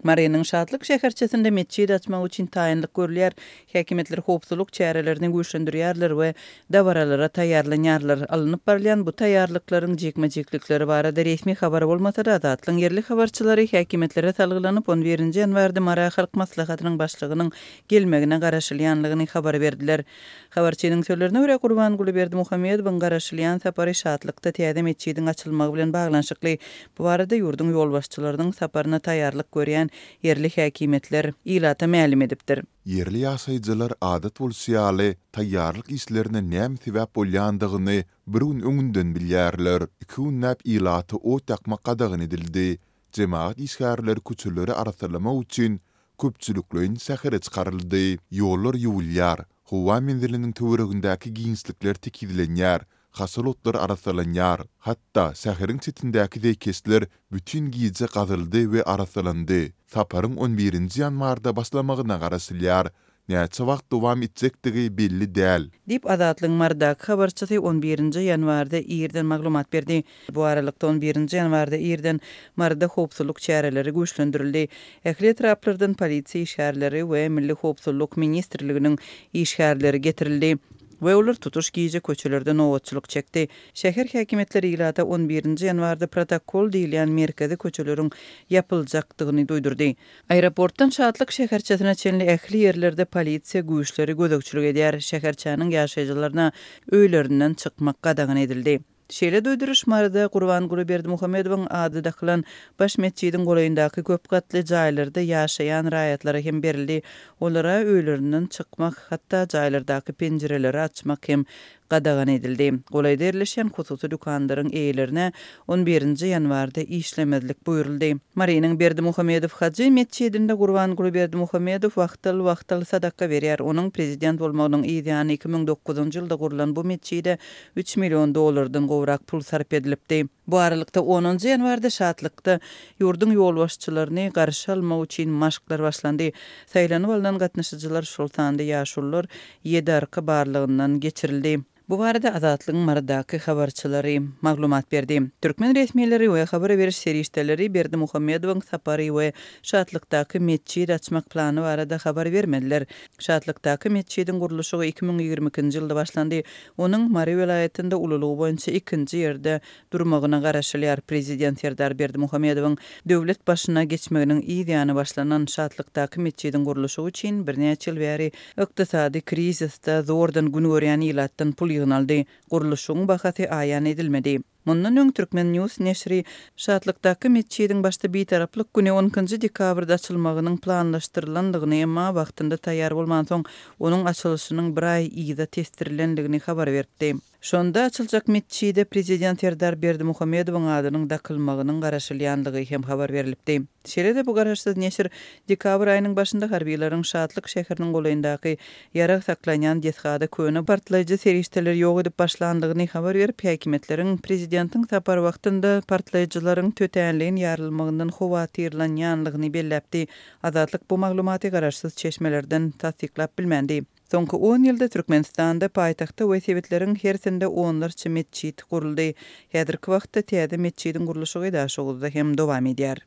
Marynyň Şatlyk şäherçesinde metjit açmak üçin taýynlyk görülýär. Häkimiýetler howpsuzlyk çärelerini güýçlendirýärler we dabaralara taýýarlanýarlar. Alnyp barylýan bu taýýarlyklaryň jikme-jiklikleri barada resmi habar bolmasa-da, Azatlygyň ýerli habarçylary häkimiýetlere salgylanyp, on birinji ýanwarda Mara Halk Maslahatynyň başlygynyň gelmegine garaşylýanlygyny habar berdiler. Habarçynyň sözlerine görä, Gurbanguly Berdimuhamedowyň garaşylýan sapary Şatlykda täze metjidiň açylmagy bilen baglanyşykly. Bu barada ýurduň ýolbaşçylarynyň saparyna taýýarlyk görýän ýerli häkimiýetler ilata mälim edipdir. Ýerli ýaşaýjylar adat bolşy ýaly, taýýarlyk işlerine näme sebäp bolýandygyny bir gün öňünden bilýärler. Iki günläp ilata ot ýakmak gadagan edildi. Jemagat işgärleri köçeleri arassalamak üçin köpçülikleýin şähere çykaryldy. Ýollar ýuwulýar, howa menziliniň töweregindäki giňişlikler tekizlenýär, haşal otlar arassalanýar. Hatda şäheriň çetindäki zeýkeşler bütin gije gazyldy we arassalandy. Saparyň on birinji ýanwarda başlamagyna garaşylýar. Näçe wagt dowam etjekdigi belli däl. Diýip, Azatlygyň Marydaky habarçysy on birinji ýanwarda irden maglumat berdi. Bu aralykda, on birinji ýanwarda irden Maryda howpsuzlyk çäreleri güýçlendirildi. Ähli etraplardan polisiýa işgärleri we Milli howpsuzlyk ministrliginiň işgärleri getirildi we olar tutuş gije köçelerde nobatçylyk çekdi. Şäher häkimiýetleri ilata on birinji ýanwarda protokol diýilýän merkezi köçeleriň ýapyljakdygyny duýdurdy. Aeroportdan Şatlyk şäherçesine çenli ähli ýerlerde polisiýa güýçleri gözegçilik edýär. Şäherçäniň ýaşaýjylaryna öýlerinden çykmak gadagan edildi. Şeýle duýduryş Maryda Gurbanguly Berdimuhamedowyň ady dakylan Baş metjidiň golaýyndaky köp gatly jaýlarda ýaşaýan raýatlara hem berildi. Olara öýlerinden çykmak, hatda jaýlardaky penjireleri açmak hem gadagan edildi. Golaýda ýerleşýän hususy dükanlaryň eýelerine on birinji ýanwarda işlemezlik buýruldy. Marynyň Berdimuhamedow hajy metjidinde Gurbanguly Berdimuhamedow wagtal-wagtal sadaka berýär. Onuň prezident bolmagynyň yz ýany 2009-njy ýylda gurlan bu metjide üç million dollardan gowrak pul sarp edilipdi. Bu aralykda, onunjy ýanwarda Şatlykda ýurduň ýolbaşçylaryny garşy almak üçin maşklar başlandy. Saýlanyp alnan gatnaşyjylar, şol sanda ýaşulular ýedi arka barlagyndan geçirildi. Bu barada Azatlygyň Marydaky habarçylary maglumat berdi. Türkmen resmileri we habar beriş serişdeleri Berdimuhamedowyň sapary we Şatlykdaky metjit açmak plany barada habar bermediler. Şatlykdaky metjidiň gurluşygy 2022-nji ýylda başlandy. Onuň Mary welaýatynda ululygy boýunça ikinji ýerde durmagyna garaşylýar. Prezident Serdar Berdimuhamedowyň döwlet başyna geçmeginiň yz ýany başlanan Şatlykdaky metjidiň gurluşygy üçin birnäçe ýyl bäri ykdysady krizisde zordan gün görýän ilatdan pul ýygnaldy. Gurluşygyň bahasy aýan edilmedi. Mundan öň Turkmen. News neşiri Şatlykdaky metjidiň başda Bitaraplyk güni on ikinji dekabrda açylmagynyň planlaşdyrylandygyny, emma wagtynda taýýar bolmansoň, onuň açylyşynyň bir aý yza tesdirilendigini habar beripdi. Şonda açyljak metjide prezident Serdar Berdimuhamedowyň adynyň dakylmagynyň garaşylýandygy hem habar berlipdi. Şeýle-de bu garaşsyz neşir dekabr aýynyň başynda harbylaryň Şatlyk şäheriniň golaýyndaky ýarag saklanýan desgada köne partlaýjy serişdeleri ýok edip başlandygyny habar berip, häkimiýetleriň prezidentiň sapary wagtynda partlaýjylaryň tötänleýin ýarylmagyndan howatyrlanýanlygyny belläpdi. Azatlyk bu maglumaty garaşsyz çeşmelerden tassyklap bilmändi. Soňky on ýylda Türkmenistanda paýtagtda we sebitleriň hersinde onlarça metjit guruldy. Häzirki wagtda täze metjidiň gurluşygy Daşoguzda hem dowam edýär.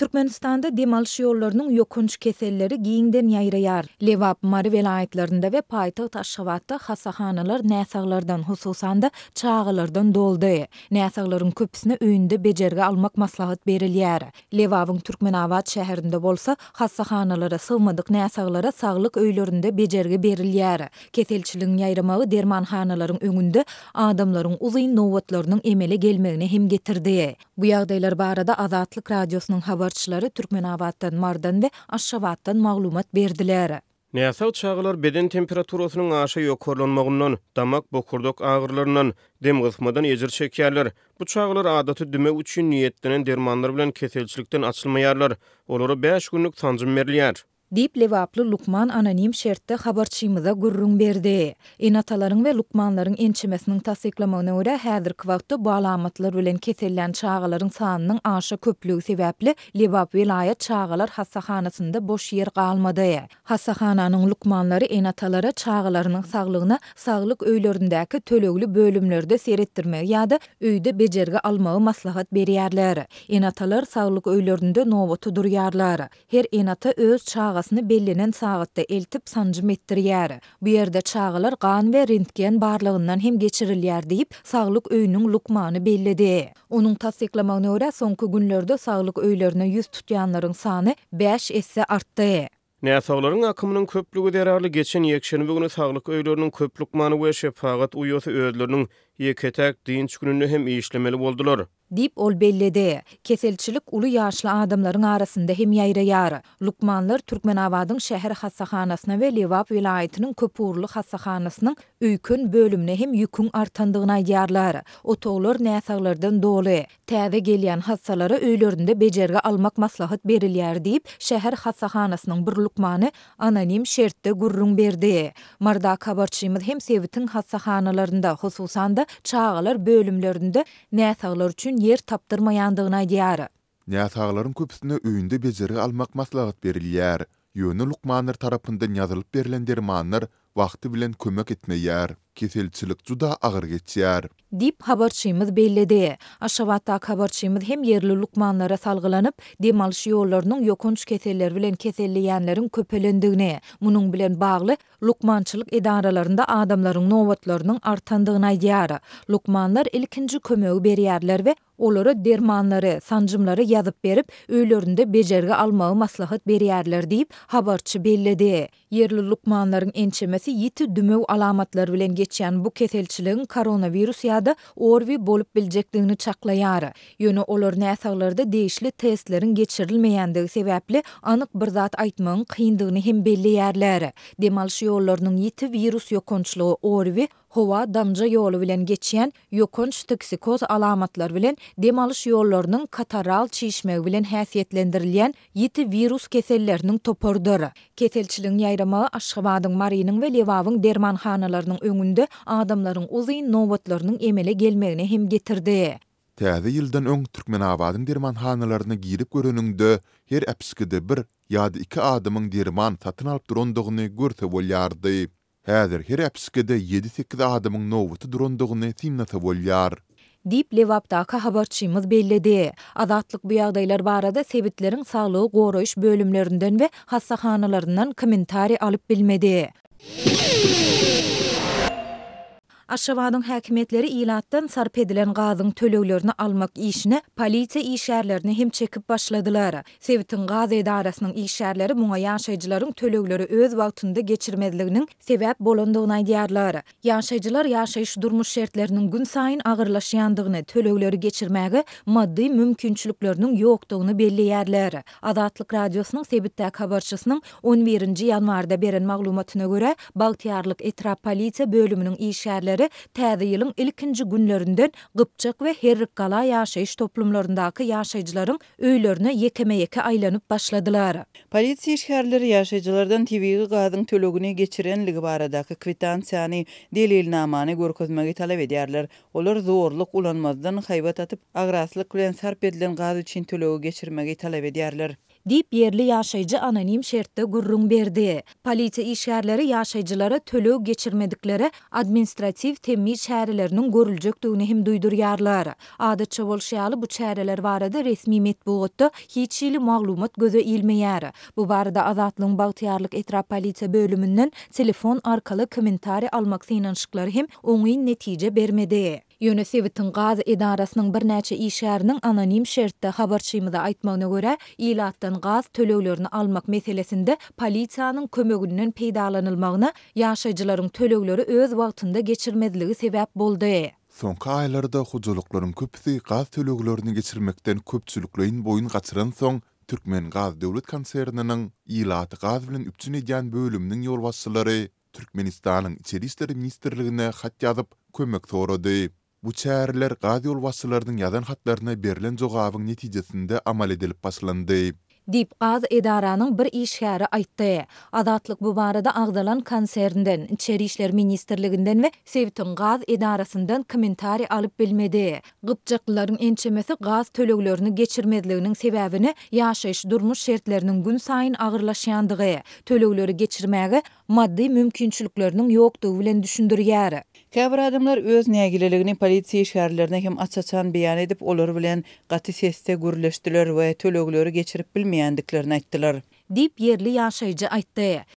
Türkmenistanda dem alyş ýollarynyň ýokanç keselleri giňden ýaýraýar. Lebap, Mary welaýatlarynda we paýtagt Aşgabatda hassahanalar näsaglardan, hususan-da, çagalardan doldy. Näsaglaryň köpüsine öýünde bejergi almak maslahat berilýär. Lebabyň Türkmenabat şäherinde bolsa, hassahanalara sygmadyk näsaglara saglyk öýlerinde bejergi berilýär. Keselçiligiň ýaýramagy dermanhanalaryň öňünde adamlaryň uzyn nobatlarynyň emele gelmegine hem getirdi. Bu ýagdaýlar barada Azatlyk Radiosynyň habarçylary Türkmenabatdan, Marydan we Aşgabatdan maglumat berdiler. Näsag çagalar beden temperaturasynyň aşa ýokarlanmagyndan, damak, bokurdak agyrylaryndan, demgysmadan ejir çekýärler. Bu çagalar adaty dümew üçin niýetlenen dermanlar bilen keselçilikden açylmaýarlar. Olara bäş günlük sanjym berilýär. Diýip, lebaply lukman anonim şertde habarçymyza gürrüň berdi. Ene-atalaryň we lukmanlaryň ençemesiniň tassyklamagyna görä, häzirki wagtda bu alamatlar bilen kesellän çagalaryň sanynyň aşa köplügi sebäpli Lebap welaýat çagalar hassahanasynda boş ýer galmady. Hassahananyň lukmanlary ene-atalara çagalarynyň saglygyna saglyk öýlerindäki tölegli bölümlerde seretdirmegi ýa-da öýde bejergi almagy maslahat berýärler. Ene-atalar saglyk öýlerinde nobata durýarlar. Her ene-ata öz çagasyny bellenen sagatda eltip sanjym etdirýär. Bu ýerde çagalar gan we rentgen barlagyndan hem geçirilýär diýip, saglyk öýüniň lukmany belledi. Onuň tassyklamagyna görä, soňky günlerde saglyk öýlerine ýüz tutýanlaryň sany bäş esse artdy. Näsaglaryň akymynyň köplügi zerarly geçen ýekşenbe güni saglyk öýleriniň köp lukmany we şepagat uýasy özleriniň ýeke-täk dynç gününde hem işlemeli boldular. Diýip, ol belledi. Keselçilik uly ýaşly adamlaryň arasynda hem ýaýraýar. Lukmanlar Türkmenabadyň şäher hassahanasyna we Lebap welaýatynyň köpugurly hassahanasynyň öýken bölümine hem ýüküň artandygyny aýdýarlar. Otaglar näsaglardan doly. Täze gelýän hassalara öýlerinde bejergi almak maslahat berilýär diýip, şäher hassahanasynyň bir lukmany anonim şertde gürrüň berdi. Mardak habarçymyz hem sebitiň hassahanalarynda, hususan-da, çagalar bölümlerinde näsaglar üçin ýer tapdyrmaýandygyny aýdýar. Näsaglaryň köpüsine öýünde bejergi almak maslahat berilýär. Ýöne lukmanlar tarapyndan ýazylyp berlen dermanlar wagty bilen kömek etmeýär. Keselçilik juda agyr geçýär. Diýip, habarçymyz belledi. Aşgabatdaky habarçymyz hem ýerli lukmanlara salgylanyp, dem alyş ýollarynyň ýokanç keselleri bilen keselleýänleriň köpelendigini, munuň bilen bagly, Lukmançylyk edaralarynda adamlaryň nobatlarynyň artandygyny aýdýar. Lukmanlar ilkinji kömegi berýärler we olara dermanlary, sanjymlary ýazyp berip, öýlerinde bejergi almagy maslahat berýärler diýip, habarçy belledi. Ýerli lukmanlaryň ençemesi ýiti dümew alamatlary bilen geçýän bu keselçiligiň koronawirus ýa-da ORWI bolup biljekdigini çaklaýar. Ýöne olar näsaglarda degişli testleriň geçirilmeýändigi sebäpli anyk bir zat aýtmagyň kyndygyny hem belleýärler. Dem alyş ýollarynyň ýiti wirus ýokançlygy ORWI howa damja ýoly bilen geçýän ýokanç toksikoz alamatlary bilen dem alyş ýollarynyň kataral çişmegi bilen häsiýetlendirilýän ýiti wirus keselleriniň toparydyr. Keselçiligiň ýaýramagy Aşgabadyň, Marynyň we Lebabyň dermanhanalarynyň öňünde adamlaryň uzyn nobatlarynyň emele gelmegine hem getirdi. Täze ýyldan öň Türkmenabadyň dermanhanalaryna girip göreniňde, her äpişgede bir ýa-da iki adamyň derman satyn alyp durandygyny görse bolýardy. Häzir her äpişgede ýedi-sekiz adamyň nobata durandygyny synlasa bolýar. Diýip, Lebapdaky habarçymyz belledi. Azatlyk bu ýagdaýlar barada sebitleriň saglygy goraýyş bölümlerinden we hassahanalaryndan kommentariý alyp bilmedi. Aşgabadyň häkimiýetleri ilatdan sarp edilen gazyň töleglerini almak işine polisiýa işgärlerini hem çekip başladylar. Sebitiň gaz edarasynyň işgärleri muňa ýaşaýjylaryň tölegleri öz wagtynda geçirmezliginiň sebäp bolandygyny aýdýarlar. Ýaşaýjylar ýaşaýyş-durmuş şertleriniň günsaýyn agyrlaşýandygyny, tölegleri geçirmäge maddy mümkinçilikleriniň ýokdugyny belleýärler. Azatlyk Radiosynyň sebitdäki habarçysynyň on birinji ýanwarda beren maglumatyna görä, Bagtyýarlyk etrap polisiýa bölüminiň işgärleri täze ýylyň ilkinji günlerinden Gypjak we Herrikgala ýaşaýyş toplumlaryndaky ýaşaýjylaryň öýlerine ýekeme-ýeke aýlanyp başladylar. Polisiýa işgärleri ýaşaýjylardan tebigy gazyň tölegini geçirenligi baradaky kwitansiýany, delilnamany görkezmegi talap edýärler. Olar zorluk ulanmazdan, haýbat atyp, agraslyk bilen sarp edilen gaz üçin tölegi geçirmegi talap edýärler. Diýip, ýerli ýaşaýjy anonim şertde gürrüň berdi. Polisiýa işgärleri ýaşaýjylara töleg geçirmediklere administratiw temmi çäreleriniň görüljekdigini hem duýdurýarlar. Adatça bolşy ýaly, bu çäreler barada resmi metbugatda hiç hili maglumat göze ilmeýär. Bu barada Azatlygyň Bagtyýarlyk etrap polisiýa bölüminden telefon arkaly kommentariý almak synanyşyklary hem oňyn netije bermedi. Ýöne sebitiň gaz edarasynyň birnäçe işgäriniň anonim şertde habarçymyza aýtmagyna görä, ilatdan gaz töleglerini almak meselesinde polisiýanyň kömeginden peýdalanylmagyna ýaşaýjylaryň tölegleri öz wagtynda geçirmezligi sebäp boldy. Soňky aýlarda hojalyklaryň köpüsi gaz töleglerini geçirmekden köpçülikleýin boýun gaçyransoň, Türkmengaz döwlet konserniniň ilaty gaz bilen üpjün edýän bölüminiň ýolbaşçylary Türkmenistanyň Içeri işler ministrligine hat ýazyp, kömek sorady. Bu çäreler gaz ýolbaşçylarynyň ýazan hatlaryna berlen jogabyň netijesinde amal edilip başlandy. Diýip, gaz edaranyň bir işgäri aýtdy. Azatlyk bu barada agzalan konsernden, Içeri işler ministrliginden we sebitiň gaz edarasyndan kommentariý alyp bilmedi. Gypjaklylaryň ençemesi gaz töleglerini geçirmezliginiň sebäbini ýaşaýyş-durmuş şertleriniň günsaýyn agyrlaşýandygy, tölegleri geçirmäge maddy mümkinçilikleriniň ýokdugy bilen düşündirýär. Käbir adamlar öz nägileligini polisiýa işgärlerine hem aç-açan beýan edip, olar bilen gaty sesde gürleşdiler we tölegleri geçirip bilmeýändiklerini aýtdylar. Diýip, ýerli ýaşaýjy aýtdy.